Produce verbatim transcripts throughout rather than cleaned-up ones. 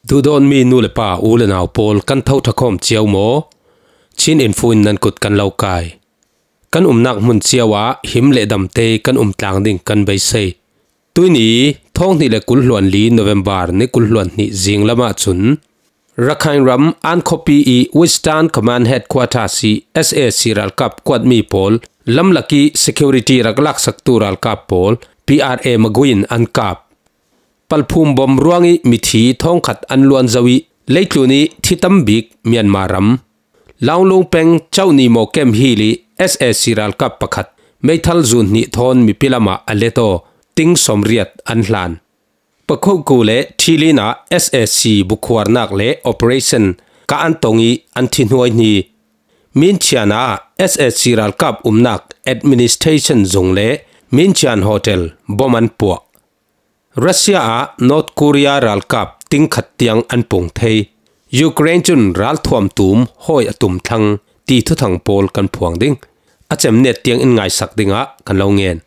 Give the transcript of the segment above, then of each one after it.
Duhdawtmi nu le pa, u le nau pawl, kan tho ṭha khawm cio maw? Chin Info in nan kut kan lo kai. Kan umnak hmun cio ah him le damte kan um tlang ding kan beisei. Tuini thawng hnih le kul hluan li November ni kul hluan hnih zing lamah cun Rakhine ram An khuapi i Western Command Headquarters i S A C ralkap kuatmi pawl lamlak i security rak laksaktu ralkap pawl P R A magui in an kap. Palphum bom ruang i mithi thawngkhat an luan zo i leitlun i thi tam bik Myanmar ram Launglung peng Chauh Ni Maw Kem Hill i S A C ralkap pakhat meithal zun hnih thawn mipi lamah a let aw, ting sawmriat an hlan. Pakhoku le Thilin ah S A C bukhuarnak le operation ka an tong i an thi hnuai hni. Minchian ah S A C ralkap umnak administration zung le Minchian hotel bom an puah. Russia ah North Korea ralkap tingkhat tiang an pung thei. Ukraine cun ralthuam tum hawi a tum thlang ti thuthang pawl kan phuang ding. A cem net tiang in ngaisak dingah kan lo ngen.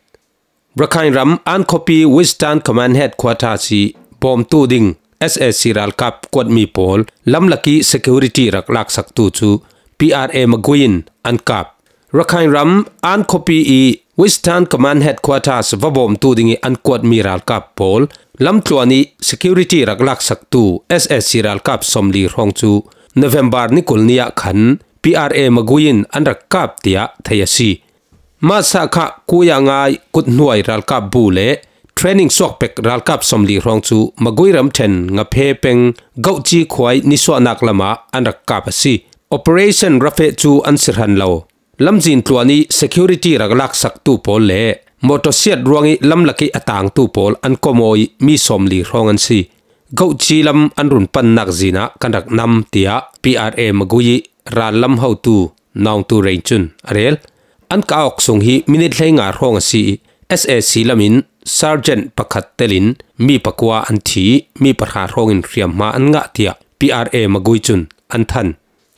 Rakhine ram An khuapi Western Command Headquarters i bawmtu ding S A C ralkap kuatmi pawl lamlak i security rak laksaktu cu P R A magui in an kap. Rakhine ram An khuapi i Western Command Headquarters va bawmtu ding i an kuatmi ralkap pawl lamtluan i security rak laksaktu S A C ralkap sawmli hrawng cu November ni kul ni ah khan P R A magui in an rak kap tiah thei a si. Masa kha kuya ngai kut hnuai ralkap bu le training suak pek ralkap sawmli hrawng cu magui ramṭhen Ngaphe peng Gauhci khuai nisuahnak lamah an rak kap a si. Operation Rafeh cu an si hran lo. Lamzin tluan i security rak laksaktu pawl le motorsiat ruang i lamlak i a tangtu pawl an kom aw i mi sawmli hrawng an si. Gauhci lam an run pannak zin ah kan rak nam, tiah P R A magui i rallam hotu Nawngtu Rein cun a rel. An ka awk sung hi minit hleinga hrawng a si i S A C lam in sergeant pakhat tel in mi pakua an thi i mi pahra hrawng in hriamhma an ngah, tiah P R A magui cun an than.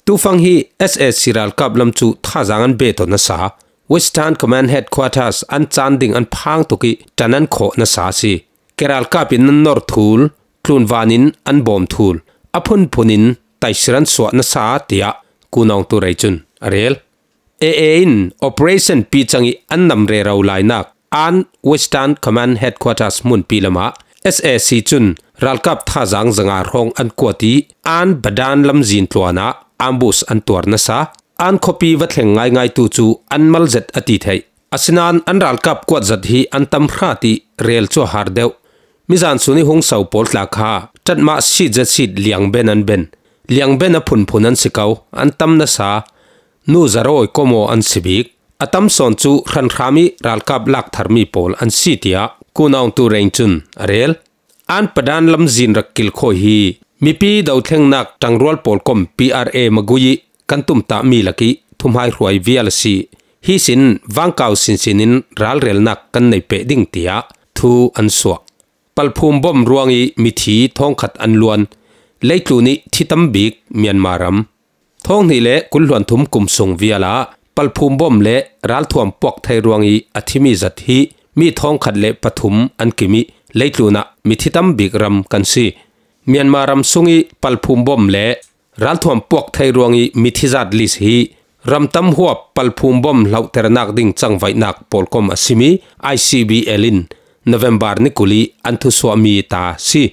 Tufang hi S A C ralkap lam cu thazaang an beh tawn nasa, Western Command Headquarters an caan ding an phang tuk i ṭan an khawh nasa a si. Keralkap in an nor thul, tlunvan in an bawm thul, a phunphun in taisir an suah nasa, tiah Ku Nawngtu Rei cun a rel. A A in operation picang i an nam rero lainak An Western Command Headquarters hmunpi lamah S A C cun ralkap thazaang zanga hrawng an kuat i An Badan lamzin tluan ah ambush an tuar nasa. An khuapi va thleng ngaingaitu cu an mal zet a ti theih. Asinain an ralkap kuat zat hi an tam hrat i rel cu a har deuh. Mizan sun i hung so pawl tla kha ṭatmah sit zesit liangben an ben. Liangben a phunphun an si ko, an tam nasa. Nu zarawi komaw an si bik. A tam sawn cu hranhram i ralkap laktharmi pawl an si, tiah Ku Nawngtu Rein cun a rel. An Padan lamzin rak kilkhawi hi mipi dothlengnak ṭangrual pawl kom P R A magui i kan tumtahmi lak i thuhmaihruai vial a si. Hi sin vangkau sinsin in ralrelnak kan nei peh ding, tiah thu an suak. Palphum bom ruang i mithi thawngkhat an luan. Leitlun i thi tam bik Myanmar ram. Thawng hnih le kul hluan thum kum sung vial ah palphum bom le ralthuam puak thei ruang i a thimi zat hi mi thawngkhat le pathum an kim i leitlun ah mithi tam bik ram kan si. Myanmar ram sung i palphum bom le ralthuam puak thei ruang i mithi zat list hi ramtam huap palphum bom hlauhternak ding cangvaihnak pawlkom a simi I C B L in November ni kul i an thusuahmi ta si.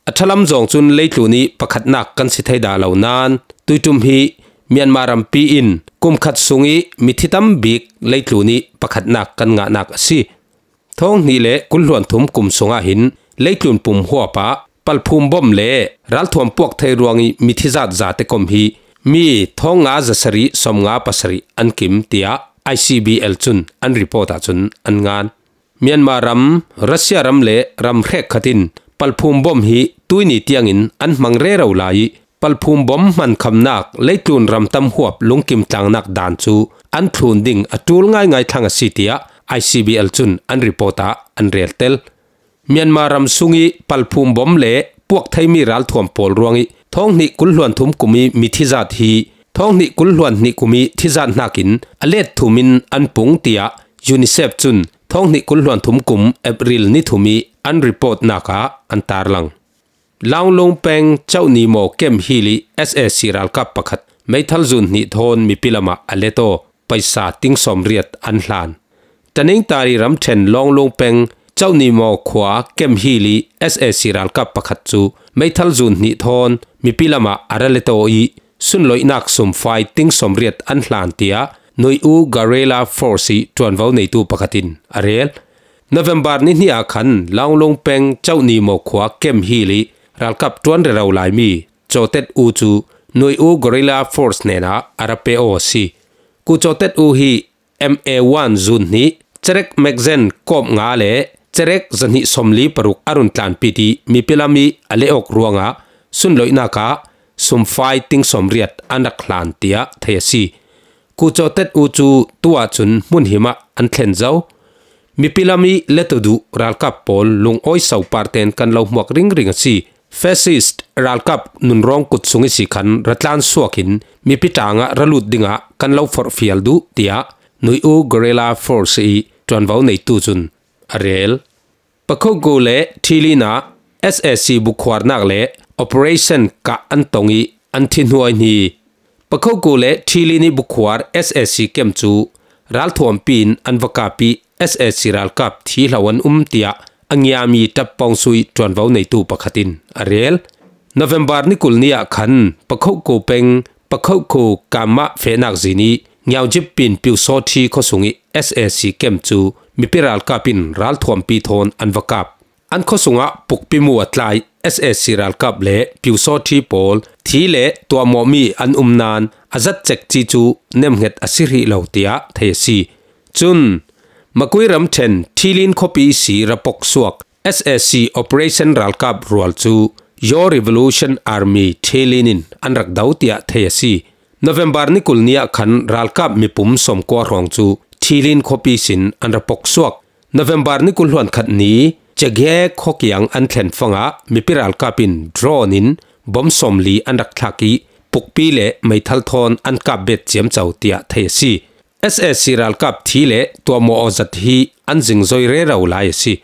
A ṭhalam zawng cun leitlun i pakhatnak kan si thei dah lo nain tuiṭum hi Myanmar rampi in kum khat sung i mithi tam bik leitlun i pakhatnak kan ngahnak a si. Thawng hnih le kul hluan thum kum sungah hin leitlun pum huap ah palphum bom le ralthuam puak thei ruang i mithi zat zate kom hi mi thawng nga zasarih sawmnga pasarih an kim, tiah I C B L cun an report ah cun an ngan. Myanmar ram, Russia ram le ram hrekkhat in palphum bom hi tuini tiangin an hmang rero lai i palphum bom hmankhamnak leitlun ramtam huap lungkim tlangnak dan cu an thlun ding a ṭul ngaingai thlang a si, tiah I C B L cun an report ah an reltel. Myanmar ram sung i palphum bom le puak theimi ralthuam pawl ruang i thawng hnih kul hluan thum kum i mithi zat hi thawng hnih kul hluan hnih kum i thizat hnakin a let thum in an pung, tiah UNICEF cun thawng hnih kul hluan thum kum April ni thum i an report nak ah an tarlang. Launglung peng Chauhni maw kem hili S A C ralkap pakhat meithal zun hnih thawn mipi lamah a let aw, paisa ting sawmriat an hlan. Taningtari ramthen Launglung peng Chauhni maw khua kem hili S A C ralkap pakhat cu meithal zun hnih thawn mipi lamah a ra let aw ih, sunloihnak sumfai ting sawmriat an hlan, tiah Nui U Guerrilla Force ih ṭuanvo neitu pakhat in a rel. November ni hnih ah khan Launglung peng Chauhni maw khua kem hili ralkap ṭuan rero laimi Cawtet U cu Nui U Guerrilla Force hnenah a ra pe aw a si. Ku Cawtet U hi M A one zun hnih, cerek magazine kawp nga le cerek zahnih sawmli paruk a run tlanpit ih mipi lam ih a leh awk ruangah sunloihnak ah sumfai ting sawmriat an rak hlan, tiah thei a si. Ku Cawtet U cu tu ahcun hmunhim ah an thlen zo. Mipi lam ih let aw duh ralkap pawl lungawi so parten kan lo hmuak ringring a si. Fascist ralkap nunrawng kut sung ihsi khan ratlan suak in mipi ṭang ah ra lut dingah kan lo forhfial duh, tiah Nui U Guerrilla Force ih ṭuanvo neitu cun a rel. Pakhoku le Thilin ah S A C bukhuarnak le operation kah an tong ih an thi hnuai hni. Pakhoku le Thilin ih bukhuar S A C kem cu ralthuampi in an va kap ih S A C ralkap thi hlo an um, tiah a ngiami ṭap pawng sui ṭuanvo neitu pakhat in a rel. November ni kul ni ah khan Pakhoku peng Pakhoku kamah fehnak zin ih Ngiaujip pin Piusawthi khuasung ih S A C kem cu mipi ralkap in ralthuampi thawn an va kap. An khuasung ah pukpi mu a tlai S A C ralkap le Piusawthi pawl thi le tuahmawhmi an um nain a zat cekci cu nemhnget a si hrih lo, tiah thei a si. Cun Makui ramṭhen Thilin khuapi ihsi ra pok suak S A C operation ralkap rual cu Yaw Revolution Army Thilin in an rak do, tiah thei a si. November ni kul ni ah khan ralkap mipum sawmkua hrawng cu Thilin khuapi sin an ra pok suak. November ni kul hluan khat ni Cheghe khuakiang an thlen fangah mipi ralkap in drone in bom sawmli an rak thlak ih pukpi le meithal thawn an kap bet ciamco, tiah thei a si. S A C ralkap thi le tuahmawh aw zat hi an zingzoi rero lai a si.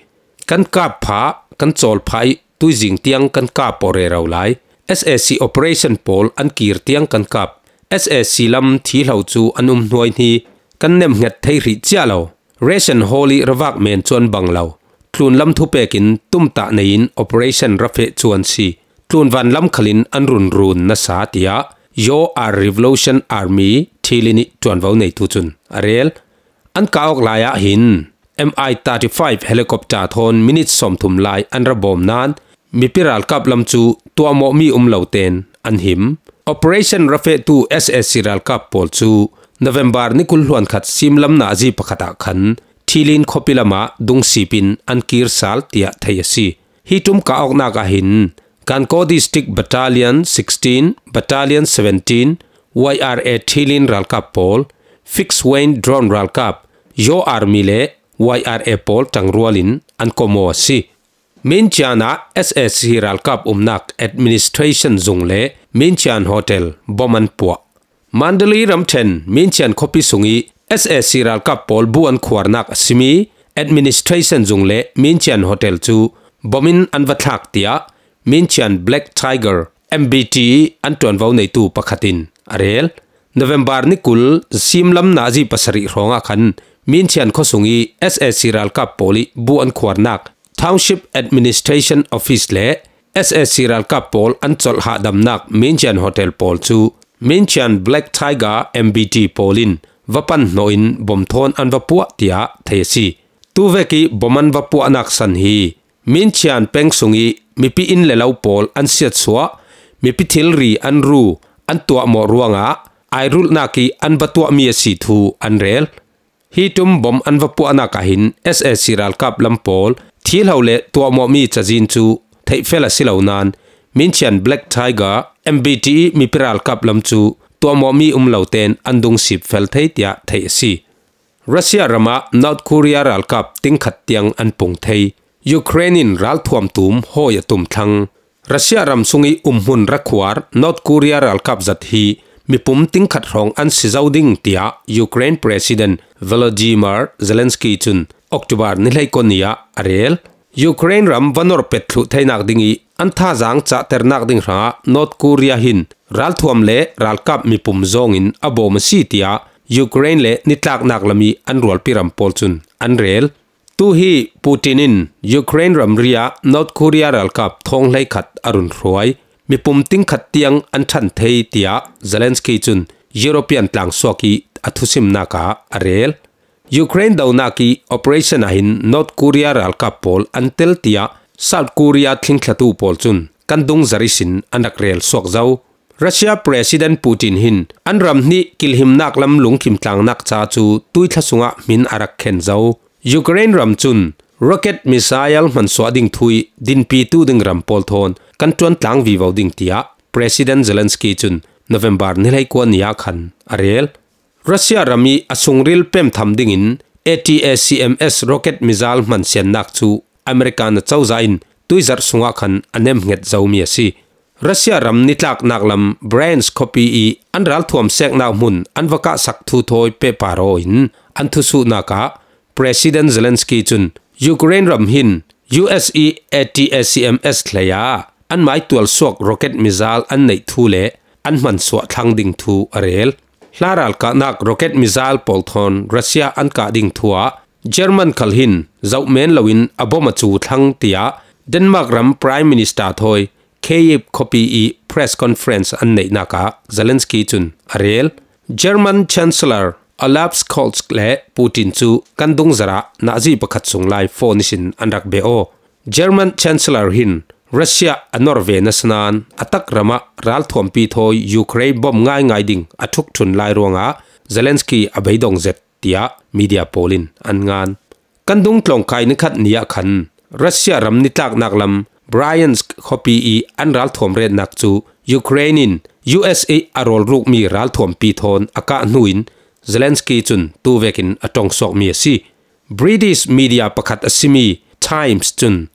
Kan kap phah, kan cawl phah ih tuizing tiang kan kap aw rero lai. S A C operation pawl an kir tiang kan kap. S A C lam thi hlo cu an um hnuai hni, kan nemhnget thei hrih cia lo. Ration hall ih ravak men cu an bang lo. Tlunlam thupek in tumtah nei in operation ra feh cu an si. Tlunvan lam khal in an run run nasa, tiah Yaw Revolution Army Thilin ih ṭuanvo neitu cun a rel. An kah awk lai ah hin M I thirty-five helicopter thawn minute sawmthum lai an ra bawm nain mipi ralkap lam cu tuahmawhmi um lo tein an him. Operation ra fehtu S A C ralkap pawl cu November ni kul hluan khat simlam nazi pakhat ah khan Thilin khuapi lamah dungsip in an kir sal, tiah thei a si. Hi ṭum kah awknak ah hin Gangaw District Battalion sixteen, Battalion seventeen, Y R A Thilin ralkap pawl, fixed wing drone ralkap, Yaw Army le Y R A pawl ṭangrual in an kom aw a si. Minchian ah S A C ralkap umnak administration zung le Minchian hotel bom an puah. Mandalay ramṭhen Minchian khuapi sung ih S A C ralkap pawl bu an khuarnak a simi administration zung le Minchian hotel cu bom in an va thlak, tiah Minchian Black Tiger, M B T, ih an ṭuanvo neitu pakhat in a rel. November ni kul simlam nazi pasarih hrawngah khan Minchian khuasung ih S A C ralkap pawl ih bu an khuarnak Township Administration Office le S A C ralkap pawl an colh hahdamnak Minchian hotel pawl cu Minchian Black Tiger, M B T, pawl in va pan hnawh in bom thawn an va puah, tiah thei a si. Tuvek ih bom an va puahnak san hi Minchian peng sung ih mipi inn le lo pawl an siatsuah, mipi thilri an ru, an tuahmawh ruangah airulhnak ih an va tuahmi a si thu an rel. Hi ṭum bom an va puahnak ah hin S A C ralkap lam pawl thi hlo le tuahmawhmi cazin cu theihfel a si lo nain Minchian Black Tiger, M B T, ih mipi ralkap lam cu tuahmawhmi um lo tein an dungsip fel thei, tiah theih a si. Russia ram ah North Korea ralkap tingkhat tiang an pung thei. Ukraine in ralthuam tum hawi a tum thlang. Russia ram sung ih umhmun rakhuar North Korea ralkap zat hi mipum tingkhat hrawng an si zo ding, tiah Ukraine President Volodymyr Zelensky cun October ni hleikua ni ah a rel. Ukraine ram va norpet thluh theinak ding ih an thazang cahternak ding hrangah North Korea hin ralthuam le ralkap mipum zawngin a bawm a si, tiah Ukraine le nitlaknak lam ih an rualpi ram pawl cun an rel. Tu hi Putin in Ukraine ramri ah North Korea ralkap thawng hleikhat a run hruai. Mipum tingkhat tiang an ṭhan thei, tiah Zelensky cun European tlang suak ih a thusimnak ah a rel. Ukraine donak ih operation ahhin North Korea ralkap pawl an tel, tiah South Korea thlingthlatu pawl cun kan dungzar ihsin an rak rel suak zo. Russia President Putin hin an ram hnih kilhimnak lam lungkim tlangnak ca cu tuithla sungah hmin a rak khen zo. Ukraine ram cun rocket missile hmansuah ding thu ih dinpitu ding ram pawl thawn kan ṭuan tlang vivo ding, tiah President Zelensky cun November ni hleikua ni ah khan a rel. Russia ram ih a sungril pemtham dingin A T A C M S rocket missile hmansiannak cu America na cozah in tuizarh sungah khan a nemhnget zomi a si. Russia ram nitlaknak lam Bryansk khuapi ih an ralthuam seknak hmun an va kahsak thu thawi pehpar aw in an thusuhnak ah President Zelensky cun Ukraine ram hin U S ih A T A C M S hlei ah an maitual suak rocket missile an neih thu le an hmansuah thlang ding thu a rel. Hla ralkahnak rocket missile pawl thawn Russia an kah ding thu ah German khal hin zoh men loin a bom a cu thlang, tiah Denmark ram Prime Minister thawi Kyiv khuapi ih press conference an neihnak ah Zelensky cun a rel. German Chancellor Olaf Scholz le Putin cu kan dungzarh ah nazi pakhat sung lai phone ihsin an rak beh aw. German Chancellor hin Russia a nor ve nasa nain a tak ram ah ralthuampi thawi Ukraine bom ngaingai ding a ṭhukṭhun lai ruangah Zelensky a beidong zet, tiah media pawl in an ngan. Kan dungtlawngkai nikhat ni ah khan Russia ram nitlaknak lam Bryansk khuapi ih an ralthuam retnak cu Ukraine in U S ih a rawlrukmi ralthuampi thawn a kah hnu in Zelensky cun tu vekin a ṭongsuakmi a si. British media pakhat a simi Times cun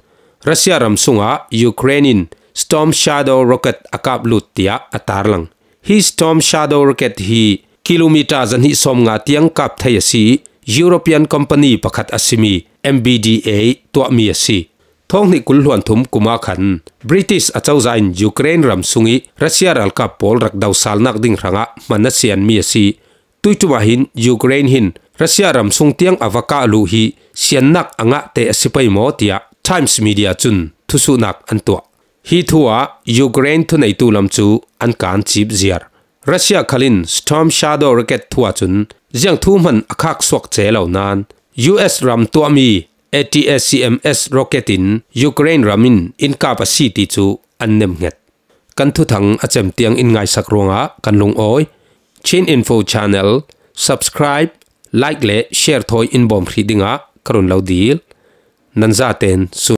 Russia ram sungah Ukraine in Storm Shadow rocket a kap lut, tiah a tarlang. Hi Storm Shadow rocket hi kilometer zahnih sawmnga tiang kap thei a si ih European company pakhat a simi M B D A tuahmi a si. Thawng hnih kul hluan thum kum ah khan British a cozah in Ukraine ram sungih Russia ralkap pawl rak dosalnak ding hrangah hman a sianmi a si. Tuiṭum ah hin Ukraine hin Russia ram sung tiang a va kah luh hi siannak a ngah te a si pei maw, tiah Times media cun thusuhnak an tuah. Hi thu ah Ukraine thuneitu lam cu an kan cip ziar. Russia khal in Storm Shadow rocket thu ah cun ziang thu hman a khak suak ce lo nain U S ram tuahmi A T A C M S rocket in Ukraine ram in in kap a si ti cu an nemhnget. Kan thuthang a cem tiang in ngaisak ruangah kan lungawi. Chin Info Channel subscribe, like le share thawi in bawm hrih dingah ka run lo dil. Nan zaten sun